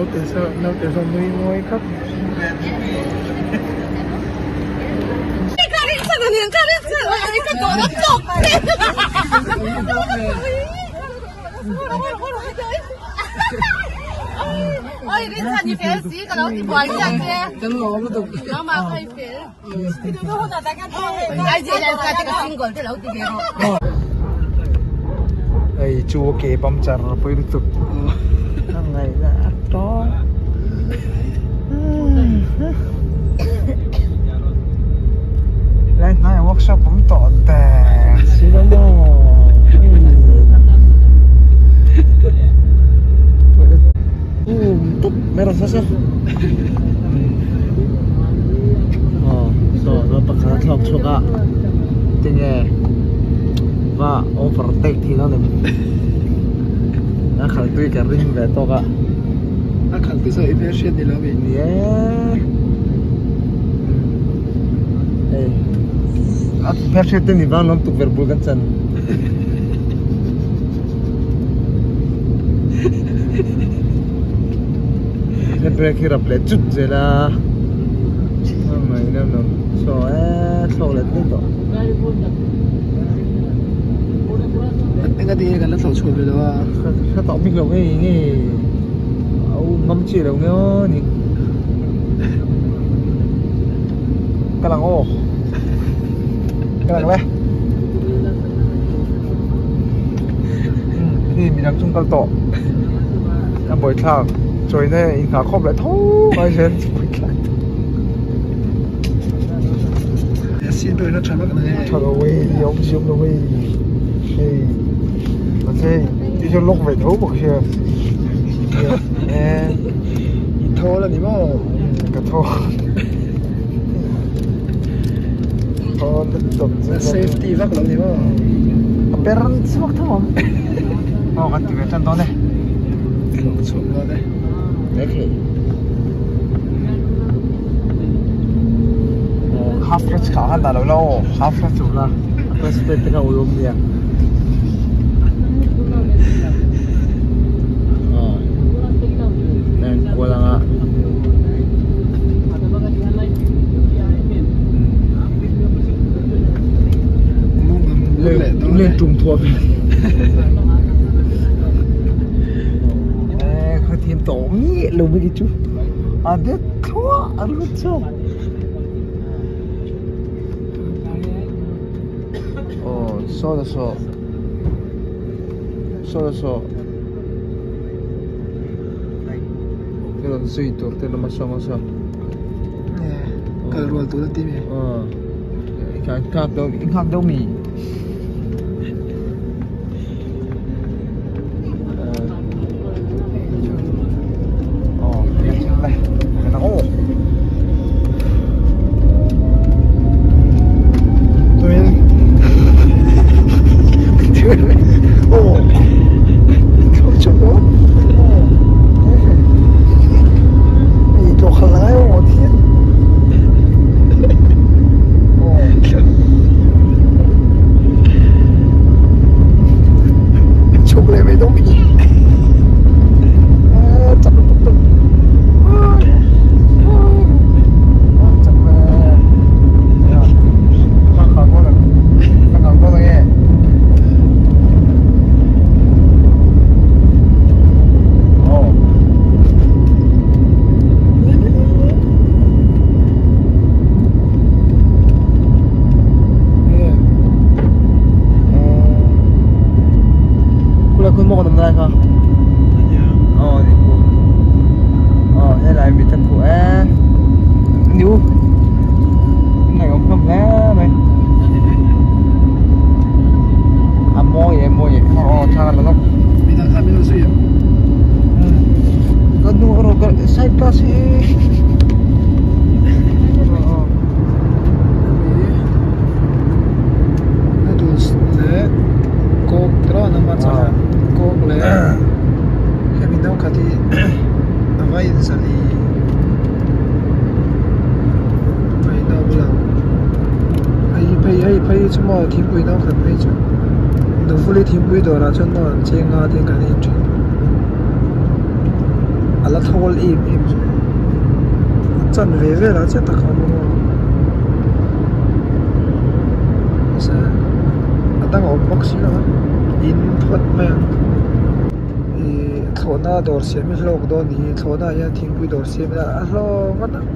Naute saw naute saw nui mawi khawp. Hei chu ke puncture pawi lutuk a ngaihna a tawng lai hnaiah workshop awm tawh der si lo maw aw saw chuan pakhat a thlawk chhuak a tinge va overtake thei dawn em a khalh tui ka ring ve tawk a a khalh te saw i hmel hriat ni lo mi ni e hei a hmel hriat te ni vang lawm tukverh bul kan chan. Handbrake hi rap leh chut zel a mai no no saw e thlawk leh daih tawh. Enga tinge kan la thlawh chhuah ve lo a. Ka tawh bik lo ngei ngei a u ngam chiah lo nge aw ni. Ka lang aw ka lang le. Hei midang chung kal tawh a buaithlak chawina inghah khawp leh tho mai hian buaithlak seat belt a tha vak na nge tha lo e awm si awm lo e hei mahse hei chu lock ve tho bawk sia e i thawl a ni maw ka thawl thawl lutuk chu safety vak lo ni maw a per chhuak tho ang aw kan ti ve tan dawn e thlawk chhuak dawn e mai thei half clutch kha han dah lo la aw half clutch lo la a clutch plate te kha ui awm nia aw kual anga. Len tum thuam kha thiam tawh miah lo mai chu a det thluah a lut chhuak aw saw la saw saw la saw. Ka rawn zui tur te lama sawn a saw. Kal rual tur a ti mi. Ka nghak deuh i nghak deuh mi. Aw le aw. Thingpui no khat phei chu Dovuli thingpui dawrah chuan maw an cheng a tin kan en thin. A la thawl em em zui a chanve velah chiah tak a awm a mahse a dang a awm bawk si lo a in phawt mai ang ihh thlawhna dawr siam hi hlawk dawn ni thlawhna ah hian thingpui dawr siam ila a hlawk ngawt ang.